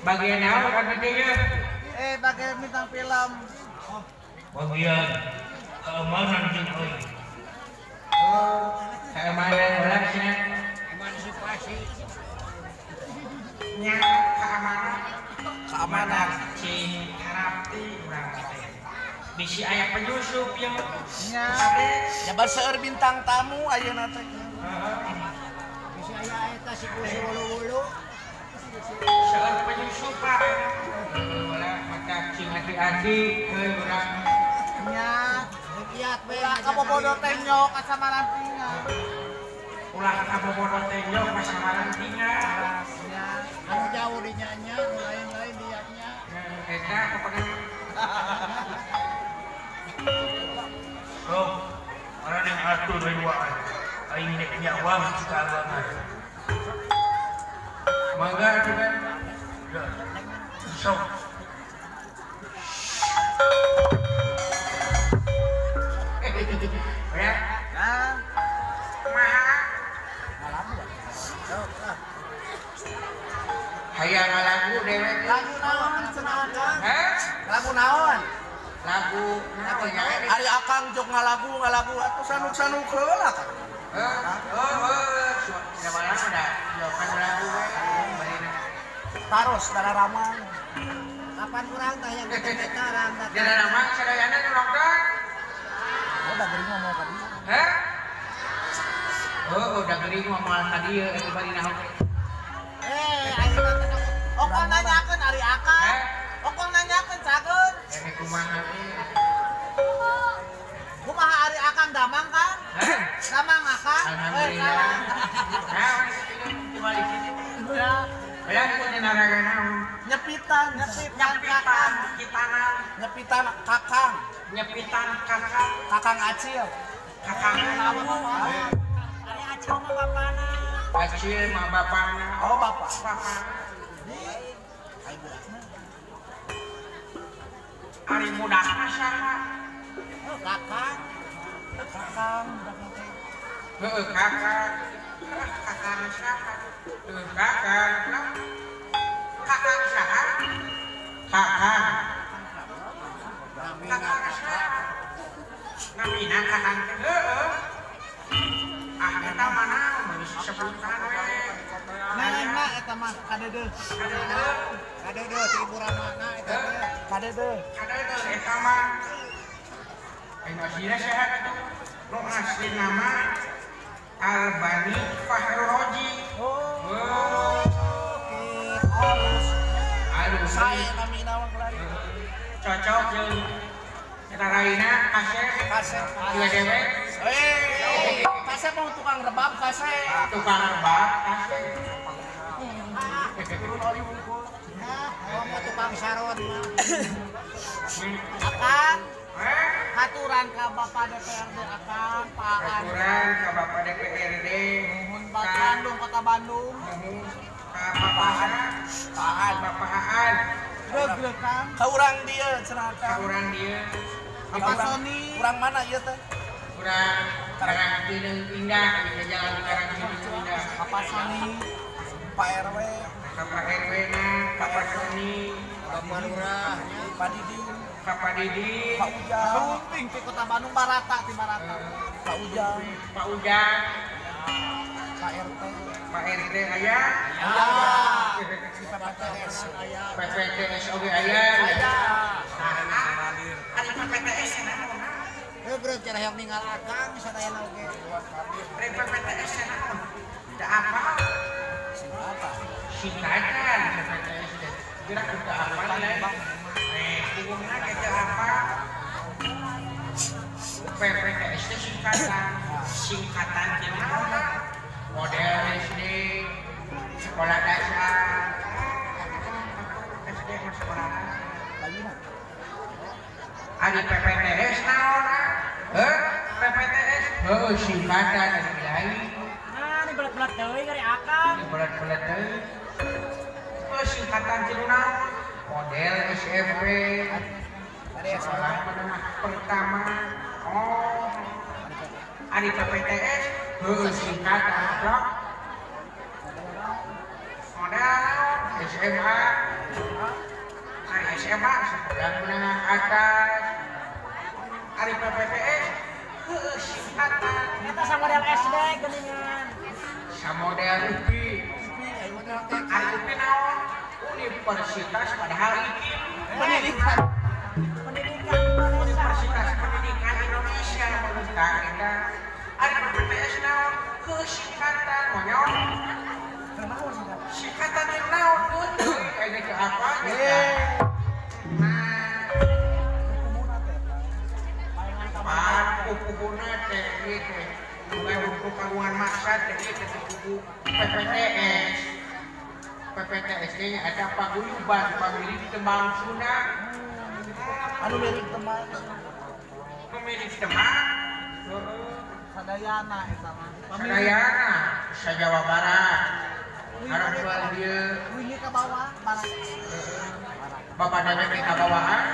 Bagian naon abdi teh ieu? Bagian bintang film. Bagian keamanan jeung euy. Oh, keamanan urang cenah. Emansipasi. Nya keamanan. Keamanan cing harapti urang teh. Bisi aya penyusup yang nya. Nyabar seueur bintang tamu ayeuna teh. Heeh. Bisi aya eta si kursi wulu-wulu. Seueur penyusup ah. Ulah mata cing hati-hati euy urang. Nya, kiat we ulah kabobodo teh nyok asa marantinga. Ulah kabobodo teh nyok asa marantinga. Nya, anu jauh di nya-nya, nu lain-lain di nya. Eta kapangan. Sok, orang yang atur berduaan, aing nek nyawang ka abangan. Mangga atuh kan. Sok. Ya. Nah, kumaha? Ngalagu. Sok ah. Hayang ngalagu dewek. Lagu naon cenah Kang? Hah? Lagu naon? Lagu naon nya? Ari Akang jog ngalagu atuh sanuk-sanuk heula kan. Heeh, heeh. Suara udah jokan lagu we barina. Taros dararamang. Kapan urang tah yang eta rang tah. Dararamang sadayana nu nonton. Oh, da geuring mah moal ka dieu. Hah? Oh, da geuring mah moal ka dieu eta barina oge. Ayeuna teh ongkoh nanyakeun ari Akang. Ongkoh nanyakeun cageun. Kumaha kumaha ari Akang damang kan? Damang Akang? Alhamdulillah. Nah, nyepitan, nyepitan kakang, nyepitan kakang, nyepitan kakang, kakang Acil, kakang Ari Acil mah bapana. Acil mah bapana. Oh, bapak. Bapak. Ai budakna. Ari budakna saha? Oh, kakang. Kakang budakna teh. Heueuh, kakang. Kakang saha? Heueuh, kakang. Kakang saha? Kakang. Kakang saha? Namina kakang teh heueuh. Ah, eta mah naon geus sebutan we. Nah, eta mah kadeudeuh. Kadeudeuh. Kadeudeuh ti ibu ramana eta teh. Kadeudeuh. Kadeudeuh eta mah. Anu aslina saha atuh? Nu aslina mah Albani Fahruroji. Oh. Alus. Alus. Sae namina mah kelari. Cocok jeung eta raina kasep. Kasep. Juga dewek. Kasep mau tukang rebab kasep. Tukang rebab kasep. Turun oli wungkul. Oh, mau tukang saron mah. Akang. Aturan ka Bapak DPRD Akang, Pak. Aturan ka Bapak DPRD. Muhun Bandung, Kota Bandung. Muhun ka Bapak Paan, Bapakaan. Greg Kang. Ka urang dieu cenah Ka urang dieu. Bapak Sony. Urang mana ieu teh? Urang Karang Pineng Indah, di jalan Karang Pineng Indah. Bapak Sony, Pak RW, Bapak RW na, Bapak Sony, Bapak Lurah, Pak Didi, Bapak Didi, Pak Ujang. Rumping di Kota Bandung Barata di Barata. Pak Ujang, Pak Ujang, Pak RT, Pak RT aya. Aya. PPTS aya. PPTS oge aya. Aya. Ari PPTS naon? Heuh, bro, cara yang ninggal Akang sadayana oge. Ari PPTS naon? Teu apa? Singkatan. Singkatan PPTS teh. Gerak teu apa lain. Hubunganna ge teu apa? PPTS teh singkatan. Singkatan ti naon? Model SD, sekolah dasar. SD mah sekolah dasar. Ari PPTS naon? Heuh, PPTS. Heuh, singkatan ari lain. Nah, ini belet-belet deui ari Akang. Ini belet-belet deui. Heuh, singkatan ti naon? Model SMP. Sekolah menengah pertama. Oh. Ari PPTS, heuh singkatan. Model SMA. Ari SMA sekolah menengah atas. Ari PPTS heueuh singkatan. Eta samodel SD geuningan. Samodel UPI. Ari UPI naon? Universitas padahal iki pendidikan. Pendidikan Universitas Pendidikan Indonesia maksudna eta. Ari PPTS naon? Heueuh singkatan monyong. Singkatan teh naon teuing aya ke apa eta. Nah, pan pupuhuna teh ieu teh. Bukan buku kagungan maksad teh ieu teh buku PPTS. PPTS nya ada paguyuban pemilik tembang Sunda. Anu milik tembang. Pemilik tembang. Sadayana eta mah. Sadayana sa Jawa Barat. Arang jual dieu. Wingi ka bawah, barat. Bapak teh ka bawahan.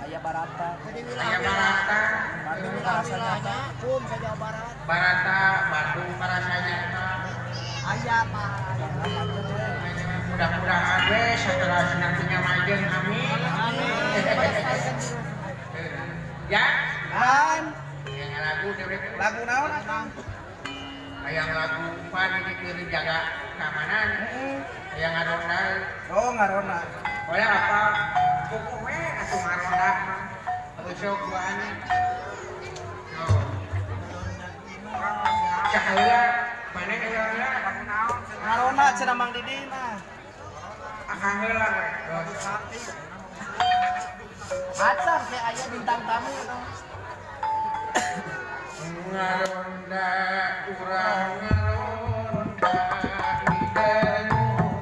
Aya Barata. Aya Barata. Bandung rasanya. Kum sa Jawa Barat. Barata, Bandung rasanya. Aya mah. Mudah-mudahan we setelah nantinya majeng amin. Amin. Ya. Dan yang lagu lagu naon akang? Hayang lagu pan iki keur jaga keamanan. Hayang ngaronda. Oh, ngaronda. Boleh apa? Pupuh we atuh ngaronda mah. Besok duaan. Oh. Cahaya mana heula lagu naon? Ngaronda cenah Mang Didi mah. Akang heula we. Acar teh aya bintang tamu. Ngaronda urang ngaronda di danau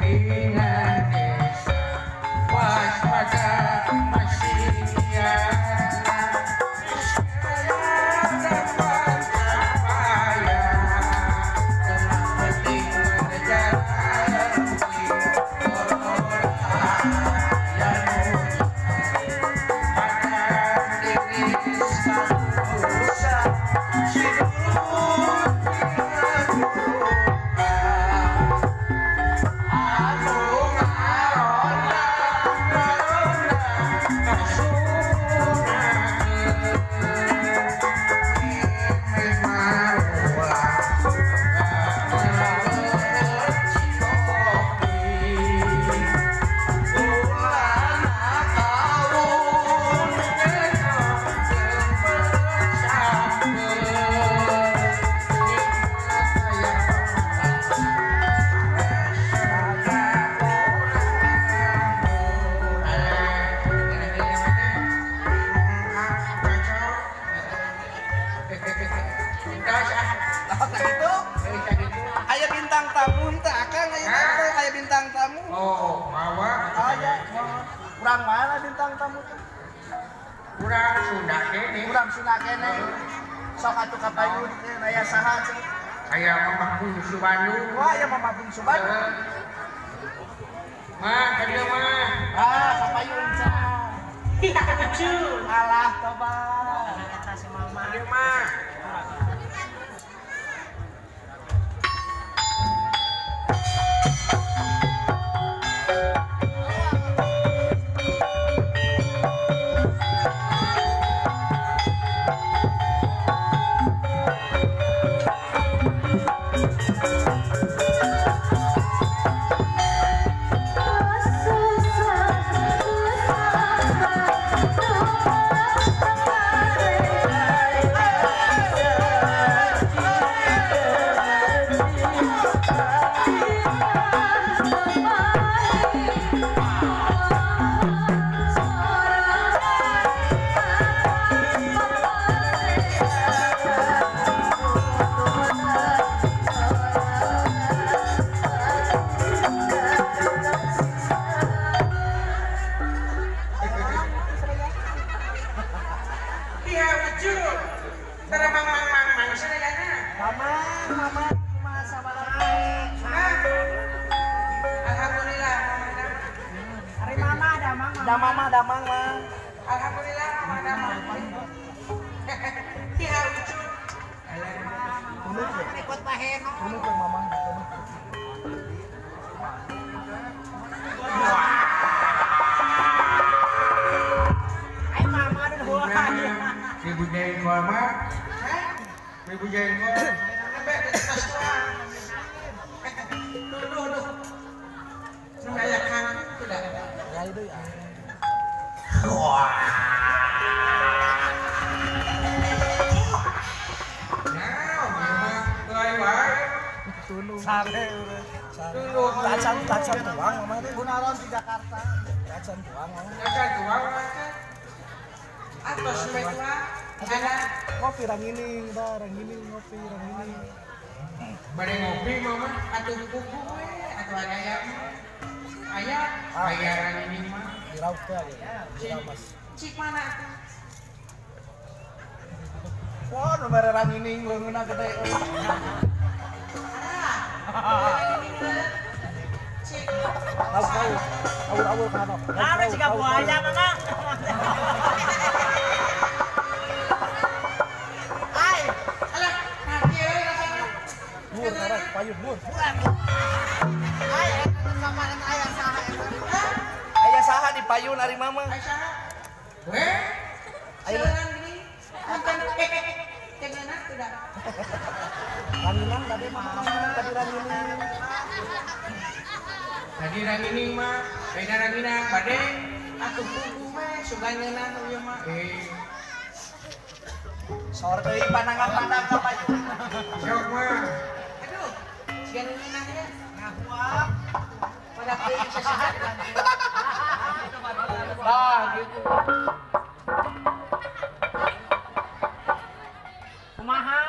dengan desa waspada masih tiada dapat capaya telah penting berjalan Aya bintang tamu teh akang aya bintang tamu. Oh, mawa. Aya, urang mana bintang tamu teh? Urang Sunda kene. Urang Sunda kene. Sok atuh ka payun teh aya saha cenah? Aya Mamah Bungsu Bandung. Wah, aya Mamah Bungsu Bandung. Mah, ka dieu mah. Ah, ka payun cenah. Lucu. Alah tobat. Eta si Mama. Ka dieu mah. Damang damang mah. Alhamdulillah mama damang. Iya lucu. Ikut Pak Heno. Mamang. Wah. Jengkol mah. Hah? Ibu jengkol. Nembe tos tuang. Duh duh. Nu aya kang kuda. Ya itu ya. Wah. Nah, memang euy wae. Tunu. Sare urang. Tacan tacan tuang mama teh. Gunaron di Jakarta. Tacan tuang mama. Tacan tuang mah. Atos we tuang. Ana ngopi rangining, da rangining ngopi rangining. Bade ngopi mama atuh kuku we atuh ada aya. Aya aya rangining mah. Dirauk teh aya. Diramas. Cik mana atuh? Wah, nu mere rangining leungeunna gede. Cik. Tahu tahu. Awur-awur kana. Nah, jika buaya mama. Ai, alah, nah kieu rasana. Mur, tarik, payun mur. Ai, eta samaran aya saha eta? Aya saha di payun ari mama? Aya saha? Weh. Ayo gini. Punten. Cengeunah teu da. Ranginang tadi mama ranginang tadi rangining. Tadi rangining mah, beda ranginang bade atuh kuku we sugan ngeunah ieu mah. Sor deui panangan padang ka payun. Sok mah. Aduh, siga ngeunah ya. Ngahuap. Pada teuing sasahat. Tah gitu. Kumaha?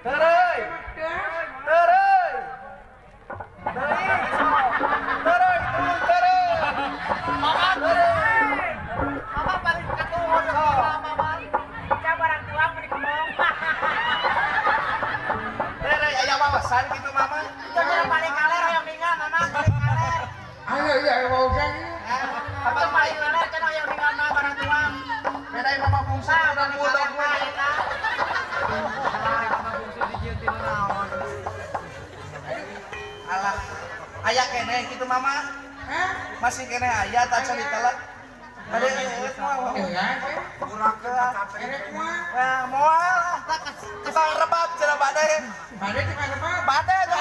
Tereuy. Tereuy. Tereuy. Tereuy, turun tereuy. Mama tereuy. Mama paling katuhun mama. Ca barang tuang meni kemong. Tereuy aya wawasan gitu mama. Itu nya paling kaler hoyong ningal mama, paling kaler. Ayo iya wawasan. Apa paling kaler cenah hoyong ningal mah barang tuang. Beda mama bungsu urang bulog mah eta. Alah, aya keneh kitu mama. Hah? Masih keneh aya tak cerita lah. Bade eueuh moal. Kurang ke erek moal. Wah, moal lah. Tukang rebab cenah bade. Bade tukang rebab. Bade tuh.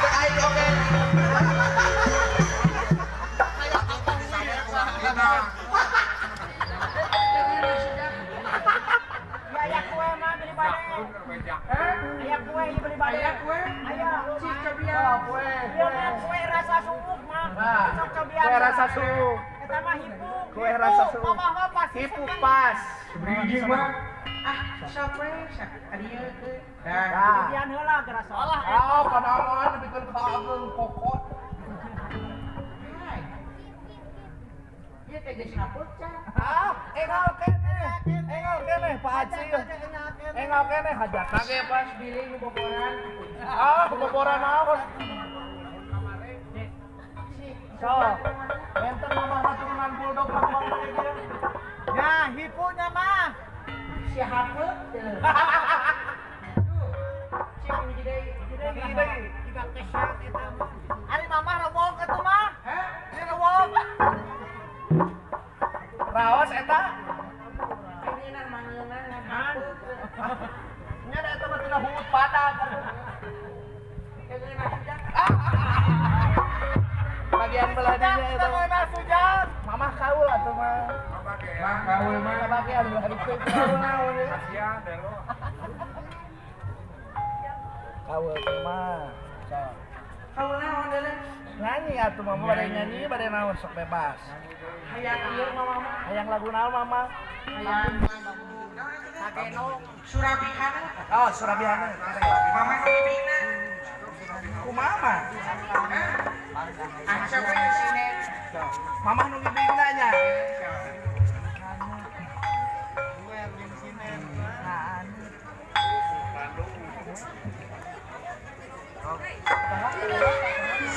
Cek aing oge. Aya kue mah beli bade. Aya kue ieu beli bade. Aya kue? Aya. Cik cobian. Kue. Ieu mah kue rasa suuk mah. Cok cobian. Kue rasa suuk. Eta mah hipu. Kue rasa suuk. Mama mah pasti hipu pas. Hiji mah. Ah, sok we sak adieu teh. Dah. Cobian heula geura sok. Ah, panaon nepikeun ka ageung kokot. Ieu teh geus ngapocah. Ah, engal keneh. Engal keneh Pak Haji. Engal keneh hajatna ge pas bilih nu boboran. Ah, boboran naon? Sok. Enten mama mah turunan bulldog mah kumaha ieu. Ya, hipunya mah. Si hapeut teu. Duh. Cik hiji deui, hiji deui. Jiga kesat eta mah. Ari mamah rewong atuh mah. Hah? Ini rewong. Raos eta. Ayeuna mangeunah ngahapeut. Nya da eta mah tina huut padang. Keunah sujang. Bagian belah dinya eta. Keunah sujang. Mamah kaul atuh mah. Mah kaul mah bagian belah ditu kaul naon ya. Kasihan deh lo. Kaul teh mah. Sok. Kaul naon deuleu? Nyanyi atuh mama bade nyanyi bade naon sok bebas. Hayang ieu mama mah. Hayang lagu naon mama? Hayang lagu Surabihana. Oh, Surabihana. Mama nu ngibingna. Kumaha? Ah, sok we sine. Mamah nu ngibingna nya.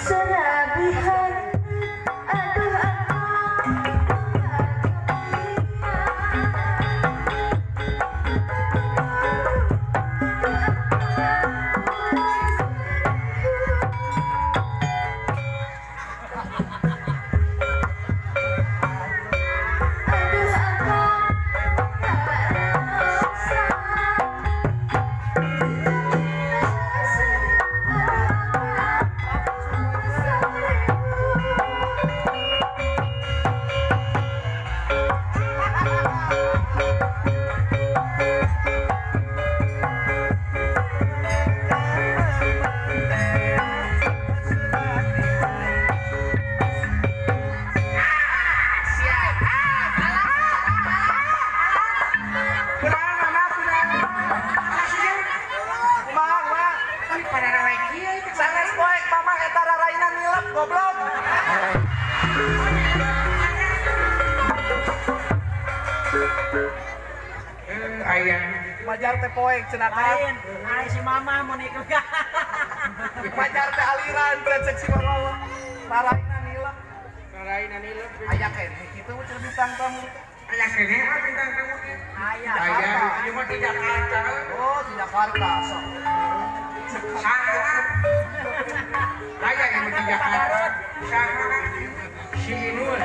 Surabihan, aduh aku. Aya. Majar teh poek cenah lain. Ai si mama mun ikut. Majar teh aliran brengsek si mama. Raraina nilep. Raraina nilep. Aya keneh kitu cenah bintang tamu. Aya keneh ah bintang tamu teh. Aya. Aya ieu mah di Jakarta. Oh, di Jakarta sok. Saha? Aya yang di Jakarta. Saha? Si Inul.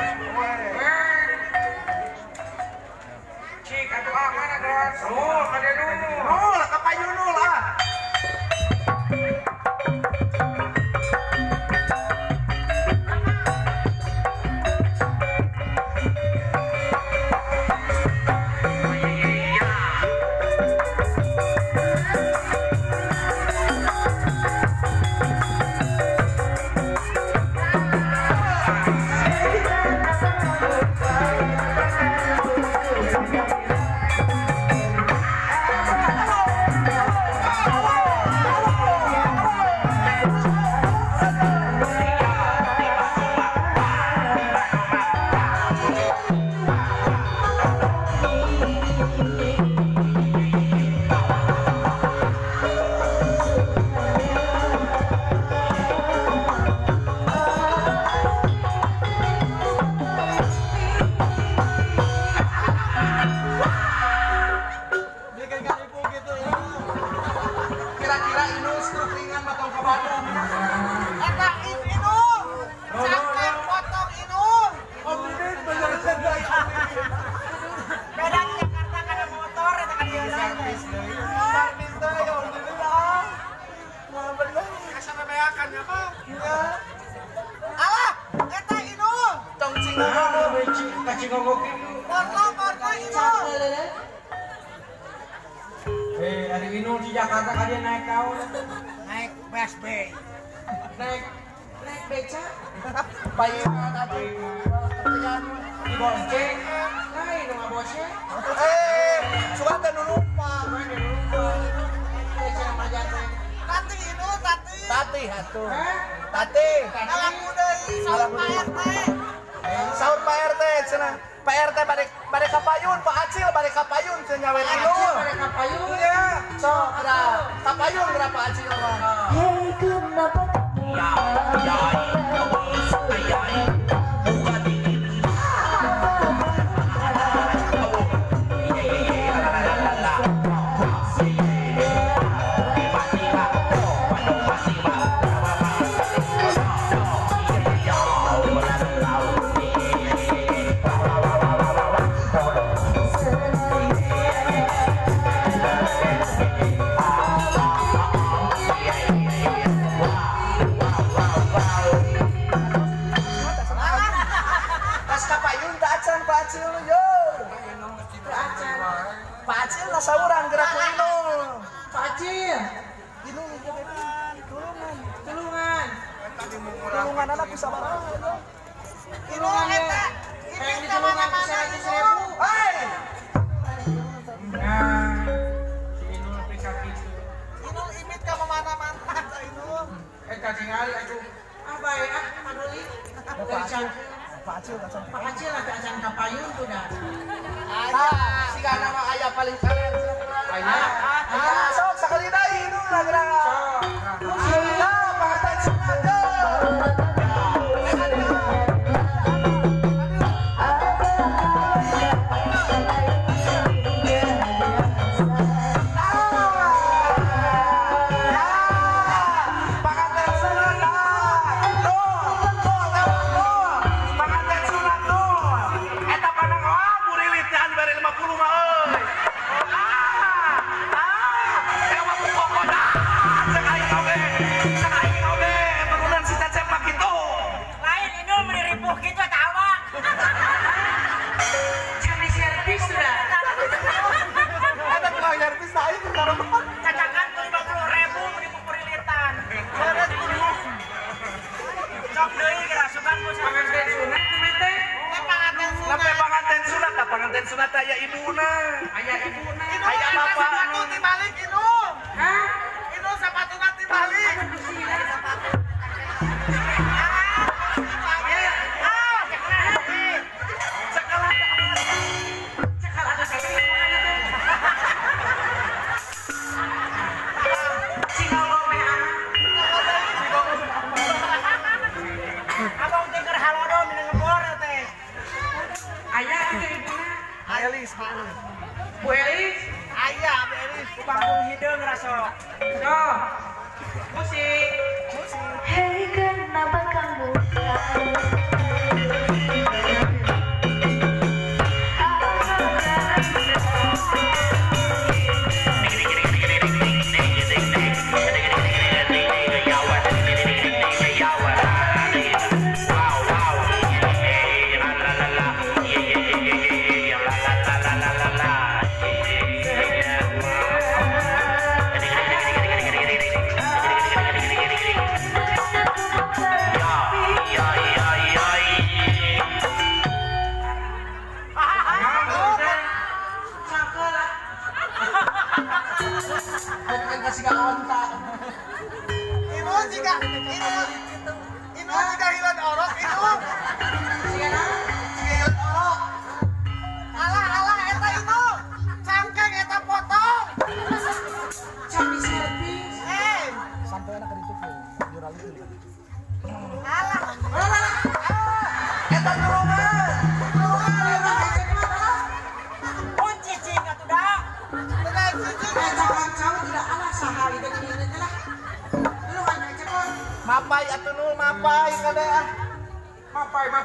Cik atuh ah mana geus? Oh, kada nu. Nul, ka payun nul ah. ibuna? Elis, Bu Elis. Aya, Bu Elis. Ku panggung hideung raso. So. Musik. Musik. Hei, kenapa kamu Mapai atuh nu mapai kada ah. Mapai.